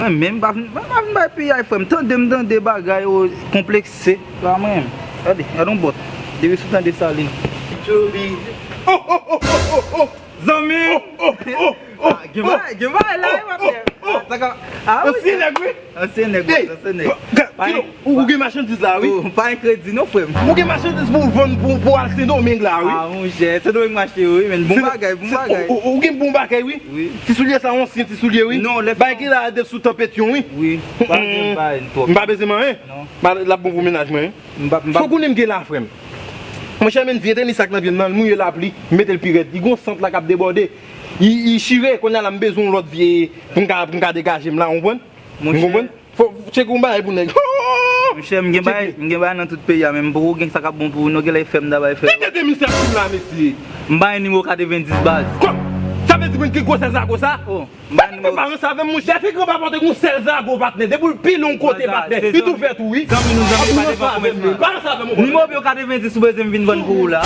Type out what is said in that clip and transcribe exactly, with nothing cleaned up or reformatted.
Mwen menm, m pa vin, m pa vin bay piyay, frè m. Tande m tande bagay, ou konplekse. Pa mwen menm. Gade, gade yon bòt. Depi sou tande Salin. Tchoubi. Oh, oh, oh, oh, oh, oh. Zanmi. Oh, oh, oh, oh. Ah, gen bagay, gen bagay la, wi, m ap fè. Ah, sa ka, ah, wi. Ansyen nèg, wi. Ansyen nèg, wi, ansyen nèg. Ou, ou gen machandiz la, wi. Oh, pa gen kredi, non, frè m. Ou gen machandiz pou w vann pou, pou al Sendomeng la, wi. Ah, monchè, Sendomeng m achte yo, wi, men bon bagay, bon bagay. Ou, ou gen bon bagay, wi. Wi. Ti soulye sa, yon ansyen ti soulye, wi. Non, lè bagay ki la, de sou tanpetyon, wi. Wi. Pa bezwen bay twòp. M pa bezwen manyen. Non. L ap bon pou mennaj mwen, wi. M pa, m pa. Sa w konnen m gen la, frè m. Monchè, men vye tenis sa k nan pye m nan, l mouye lapli, m mete l pi rèd. Li gon sant la k ap debòde. Li, li chire, kounye a la, m bezwen yon lòt vye pou m ka, pou m ka degaje m la, w konprann? Ou konprann? Fò tcheke yon bagay pou nèg. Monchè, m gen bagay, m gen bagay nan tout peyi a, men m poko gen sa k ap bon pou ou, non, genlè fè m ta bay frè. Kite demisyon ap fim la, mesye. M bay nimewo katrevendis baz. Kòm? Sa vle di mwen ki gwosè zago sa? Oh. M bay nimewo. Paran sa avè m, monchè. Depi granpapa w te gon sèl zago, patnè. Depi l pi long kote, patnè. Li tou fè tou, wi. Zanmi nou, zanmi, pa devan kòmès mwen. Paran sa avè m, monchè. Nimewo katrevendis ou bezwen m vin vann pou ou la.